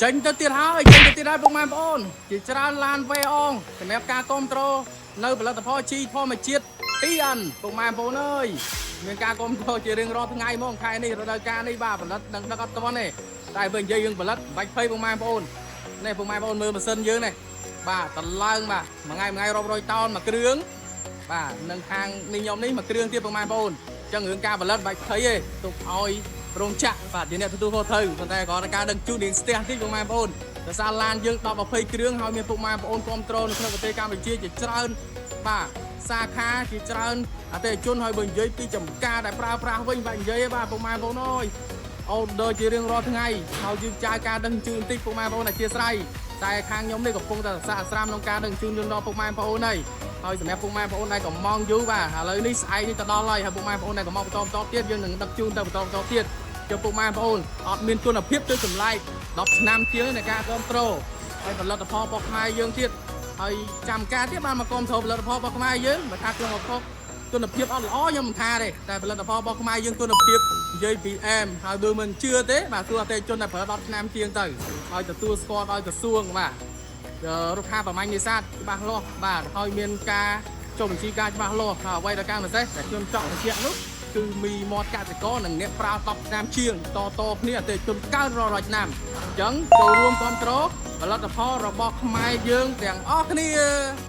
ចេញទៅទៀតហើយចេញទៅទៀតហើយពុកម៉ែបងប្អូនជាច្រើនឡានវេអងសម្រាប់ការគ្រប់គ្រងនៅផលិតផលជីធម្មជាតិ TN ពុកម៉ែបងប្អូនអើយមានការគ្រប់គ្រងជារៀងរាល់ថ្ងៃហ្មងខែនេះរដូវកាលនេះបាទផលិតនឹងដឹកអត់ទាន់ទេតែបើនិយាយរឿងផលិតមិនបាច់ភ័យពុកម៉ែបងប្អូននេះពុកម៉ែបងប្អូនមើលម៉ាស៊ីនយើងនេះបាទតឡើងបាទមួយថ្ងៃមួយថ្ងៃរាប់រយតោនមួយគ្រឿង បាទនឹងខាងនេះខ្ញុំនេះមួយគ្រឿងទៀតពុកម៉ែបងប្អូនអញ្ចឹងរឿងការផលិតបាច់ភ័យទេទុកឲ្យរោងចក្របាទជាអ្នកទទួលខុសត្រូវប៉ុន្តែគ្រាន់តែការដឹកជូនរៀងស្ទះតិចពុកម៉ែបងប្អូនដោយសារឡានយើង10 20គ្រឿងហើយមានពុកម៉ែបងប្អូនគ្រប់គ្រងនៅក្នុងប្រទេសកម្ពុជាជាច្រើនបាទសាខាជាច្រើនអតិថិជនហើយបើនិយាយពីចំការដែលប្រើប្រាស់វិញបាទនិយាយទេបាទពុកម៉ែបងប្អូនអើយ អូដឺជារៀងរាល់ថ្ងៃហើយយើងចាយការដឹកជញ្ជូនបន្តិចពុកម៉ែបងប្អូនអធិស្ឋានតែខាងខ្ញុំនេះកំពុងតែសាកស្រាមក្នុងការដឹកជញ្ជូនជូនដល់ពុកម៉ែបងប្អូនហើយហើយសម្រាប់ពុកម៉ែបងប្អូនដែលកំងយូរបាទឥឡូវនេះស្អែកនេះទៅដល់ហើយហើយពុកម៉ែបងប្អូនដែលកំងបន្តបន្តទៀតយើងនឹងដឹកជូនទៅបន្តបន្តទៀតចុះពុកម៉ែបងប្អូនអត់មានគុណភាពទៅចម្លែក10ឆ្នាំជាងនៃការគ្រប់គ្រងហើយផលិតផលរបស់ខ្មែរយើងទៀតហើយចាំការទៀតបានមកគ្រប់គ្រងផលិតផលរបស់ខ្មែរយើងបើថាក្នុងអខុស គុណភាពអត់ល្អខ្ញុំមិនថាទេតែផលិតផលរបស់ខ្មែរយើងគុណភាពនិយាយពីអែមហើយបើមិនជឿទេបាទទោះអតិថិជនដែលប្រើ10ឆ្នាំជាងទៅឲ្យទទួលស្គាល់ដោយក្រសួងបាទរុក្ខាប្រមាញ់នេសាទច្បាស់លាស់បាទហើយមានការចុះបញ្ជីការច្បាស់លាស់ហើយអ្វីដែលការពិសេសដែលខ្ញុំចង់បញ្ជាក់នោះគឺមីមាត់កសិករនិងអ្នកប្រើ10ឆ្នាំជាងតតគ្នាអតិថិជនកើនរាល់រាល់ឆ្នាំអញ្ចឹងចូលរួមគ្រប់គ្រងផលិតផលរបស់ខ្មែរយើងទាំងអស់គ្នា។